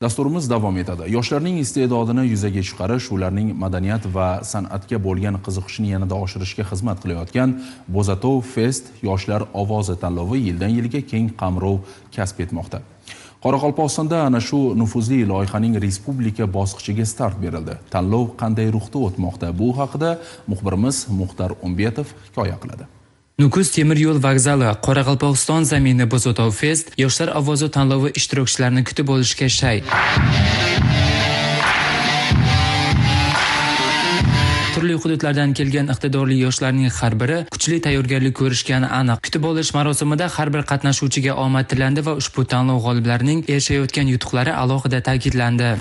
Dasturimiz davom etadi. Yoshlarning iste'dodini yuzaga chiqarish, ularning madaniyat va san'atga bo'lgan qiziqishini yanada oshirishga xizmat qilayotgan Bo'zatov Fest yoshlar ovozi tanlovi yildan yilga keng qamrov kasb etmoqda. Qoraqalpog'istonda ana shu nufuzli loyihaning respublika bosqichiga start berildi. Tanlov qanday ruhda o'tmoqda? Bu haqida muxbirimiz Muxtar Umbetov hikoya qiladi. Nukus temir yo'l vokzali, Qoraqalpog'iston zamini Bo'zatov Fest yoshlar ovozi tanlovi ishtirokchilarini kutib olishga shay. Turli hududlardan kelgan iqtidorli yoshlarning har biri kuchli tayyorgarlik ko'rishgani aniq. Kutib olish marosimida har bir qatnashuvchiga omad tilandi va ushbu tanlov g'oliblarining erishayotgan yutuqlari alohida ta'kidlandi.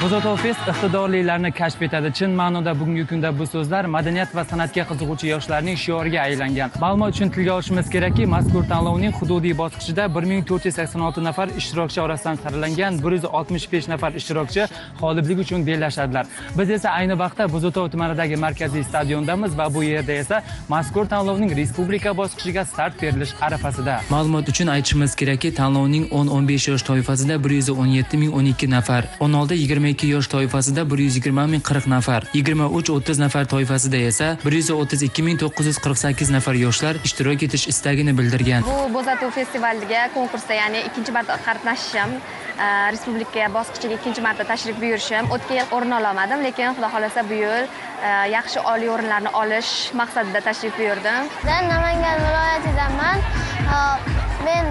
Bo'zatov Fest iqtidorlilarni kashf etadi. Chin ma'noda bugungi kunda bu so'zlar madaniyat va san'atga qiziquvchi yoshlarning shioriga aylangan. Ma'lumot uchun tilga olishimiz kerakki, mazkur tanlovning hududiy bosqichida 1486 nafar ishtirokchi orasidan saralangan 165 nafar ishtirokchi g'oliblik uchun bellashadilar. Biz esa ayni vaqtda Bo'zatov tumanidagi markaziy stadiondamiz va bu yerda esa mazkur tanlovning respublika bosqichiga start berilish arafasida. Ma'lumot uchun aytishimiz kerakki, tanlovning 10-15 yosh toifasida 117 012 nafar, 16-22 yosh toifasida 120 040 nafar, 23-30 nafar toifasida esa 132 948 nafar yoshlar ishtirok etish istagini bildirgan. Bu Bo'zatov festivaliga konkursda, ya'ni ikkinchi marta qatnashishim, respublika bosqichiga ikkinchi marta tashrif buyurishim. O'tgan yil o'rin olmadim, lekin Xudo xolasa bu yil yaxshi oliy o'rinlarni olish maqsadida tashrif buyurdim. Men Namangan viloyatidanman. Men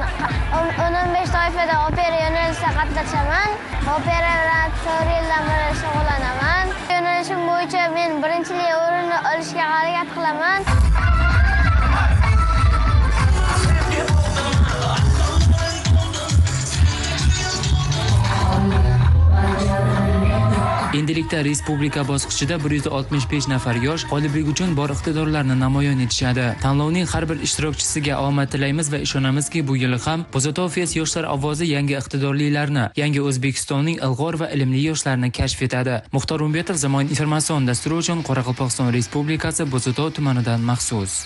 10-15 toifada opera yo'nalishida qatnashaman. Opera bilan 4 yildan beri shug'ullanaman. Yo'nalishim bo'yicha men birinchilik o'rinni olishga harakat qilaman. Endilikda respublika bosqichida 165 nafar yosh g'oliblik uchun bor iqtidorlarini namoyon etishadi. Tanlovning har bir ishtirokchisiga omad tilaymiz va ishonamizki, bu yil ham Bo'zatov Fest yoshlar ovozi yangi iqtidorlilarni, yangi O'zbekistonning ilg'or va ilmli yoshlarini kashf etadi. Muxtor Umbetov, Zamon informatsion dasturi uchun Qoraqalpog'iston Respublikasi Bo'zatov tumanidan maxsus.